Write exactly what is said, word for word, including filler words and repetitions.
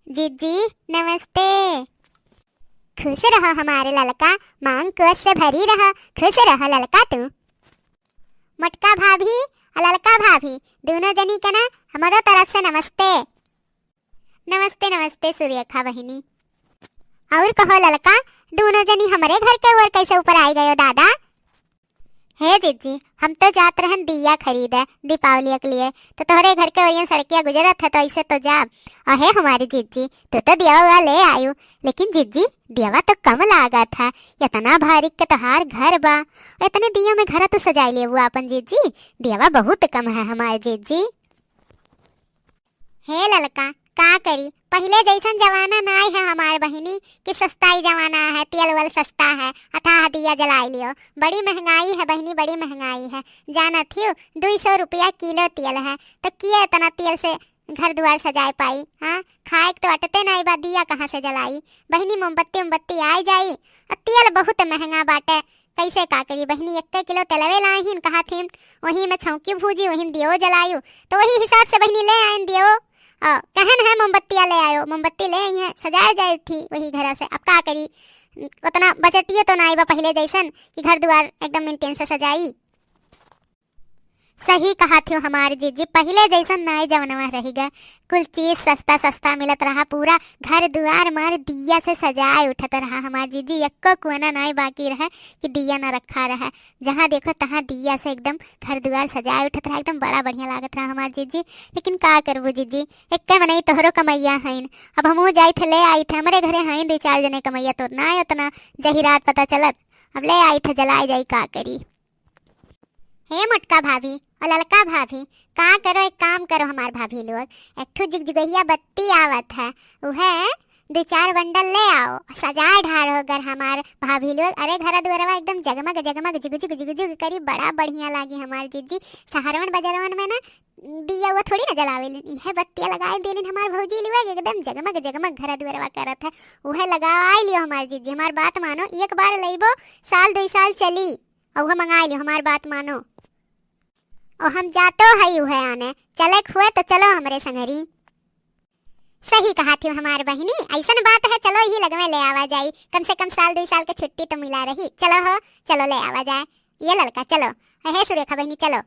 जीजी, नमस्ते। खुश रहो हमारे ललका, मांग कोष से भरी रहो, खुश रहो ललका तू। मोटका भाभी और ललका भाभी, दोनों जनी के ना हमरो तरफ से नमस्ते। नमस्ते, नमस्ते सुरेखा बहिनी। और कहो ललका, दोनों जनी हमरे घर के ओर कैसे ऊपर आई गयो दादा? हे जीजी, हम तो जात रहन दिया खरीदे दीपावली के लिए, तो तोहरे घर के ओरियन सड़किया गुजरत है, तो ऐसे तो जाब। अहे हमारी जीजी, तू तो दिया उआ ले आयु, लेकिन जीजी, दियावा तो कम लागत है, इतना भारी के तोहार घर बा, और इतने दिया में घर तो सजाई लेबू आपन जीजी, दियावा बहुत कम है हमारे जीजी। हे ललका, का करी, पहिले जैसन जमाना नाई है हमार बहिनी कि सस्ताई जमाना है, तेल वेल सस्ता है, अथाह दिया जलाई लियो। बड़ी महंगाई है बहिनी, बड़ी महंगाई है। जानत हियो, दुई सौ रुपया किलो तेल है, तो किए इतना तेल से घर दुआर सजाए पाई? हाँ, खाए के तो अटते नाई बा, दिया कहाँ से जलाई? बहिनी, मोमबत्ती उमबत्ती आए जाई, और तेल बहुत महंगा बाटे। कैसे का करी बहिनी, एक्के किलो तेलवे लाहिन, कहा थी वही में छौंकी भूजी, वही में दियो जलायु, तो वही हिसाब से बहिनी ले आइन दियो। और कहन है मोमबत्तिया ले आयो, मोमबत्ती ले आई है, सजाए जाए थी वही घर से। अब का करी, उतना बजटिए तो नाई बा पहिले जैसन कि घर दुआर एकदम मेंटेन से सजाई। सही कहा थी हमार जीजी, पहिले जैसन नाई जवनवा रही गए, कुल चीज सस्ता सस्ता मिलत रहा, पूरा घर दुआर मार दिया से सजाए उठत रहा हमार जीजी, एक्को कोना नाई बाकी रहे कि दिया ना रखा रहे। जहाँ देखो तहाँ दिया से एकदम घर दुआर सजाए उठत रहा, एकदम बड़ा बढ़िया लागत रहा हमार जीजी। लेकिन का करबू जीजी, एक्के मनई तोहरो कमैया हईन, अब हमहू जाइत है ले आइत है, हमरे घरे हईन दो चार जने कमैया, तो ना उतना जहिरात पता चलत, अब ले आइत है जलाए जाई, का करी। हे मोटका भाभी और ललका भाभी, का करो, एक काम करो हमार भाभी लोग, एक ठो जुगजुगहिया बत्ती आवत है, उहे दो चार बंडल ले आओ, सजाए ढारो घर हमार भाभी लोग। अरे घर दुआरवा एकदम जगमग जगमग जुगजुग जुगजुग करी, बड़ा बढ़िया लागी हमार जीजी। सहरवन बजरवन में ना दिया वो थोड़ी ना जलावेलिन, इहे बत्तिया लगाए देलिन हमार भौजी लोग, एकदम जगमग जगमग घर दुआरवा करत है। उहे लगाए लियो हमार जीजी, हमार बात मानो, एक बार लइबो, साल दो साल चली। अउह मंगाई लियो, हमार बात मानो। ओ हम जातो हई उहे आने, चले के हुए तो चलो हमरे संगरी। सही कहा थी हमार बहिनी, ऐसन बात है, चलो यही लगमे ले आवा जाई, कम से कम साल दो साल के छुट्टी तो मिला रही। चलो हो, चलो ले आवा जाए। ये ललका चलो, हे सुरेखा बहिनी चलो।